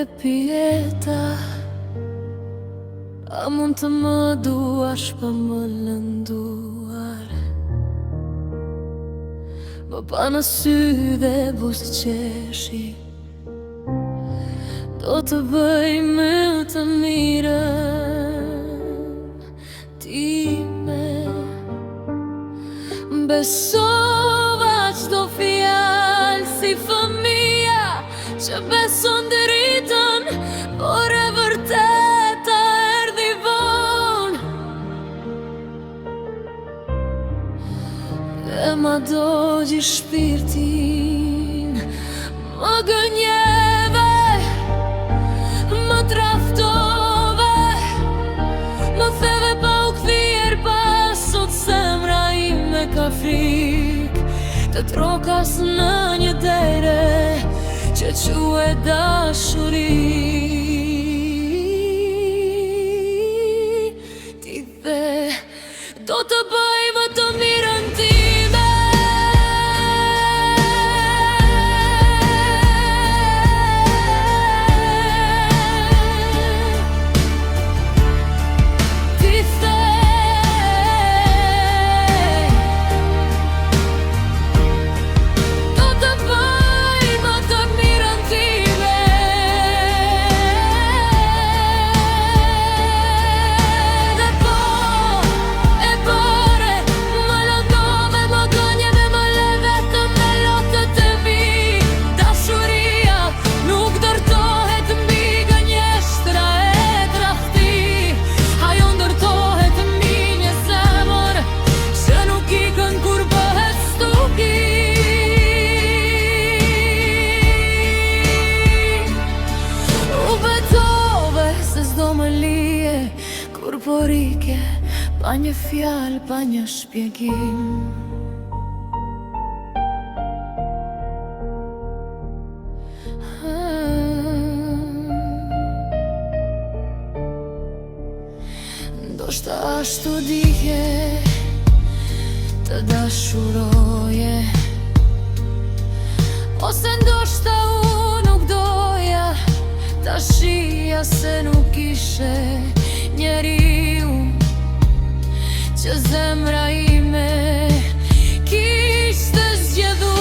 E pyeta A mund të më duash pa më lënduar Më pa në sy dhe buzëqeshi Do të bëj më të mirën time Besova çdo fjalë si fëmija që beson dritën, por e vërteta erdhi vonë. Dhe ma dogji shpirtin, më gënjeve, më tradhtove, më theve pa u kthyer pas, sot zemra ime ka frikë të trokas në një dere që quhet dashuri. Ti the, do të bëj më të mirën time. Ti the, do të bëj më të mirën time. Dhe po, e bëre, më lëndove, më gënjeve, më le vetëm me lotët e mi. Dashuria nuk ndërtohet mbi gënjeshtra e tradhti. Ajo ndërtohet mbi një zemër që nuk ikën kur bëhet stuhi. U betove se s'do më lije kur po ike pa një fjalë, pa një shpjegim. Ndoshta ashtu dije të dashuroje, ose ndoshta unë nuk doja ta shihja se nuk ishe njeriu që zemra ime kishte zgjedhur.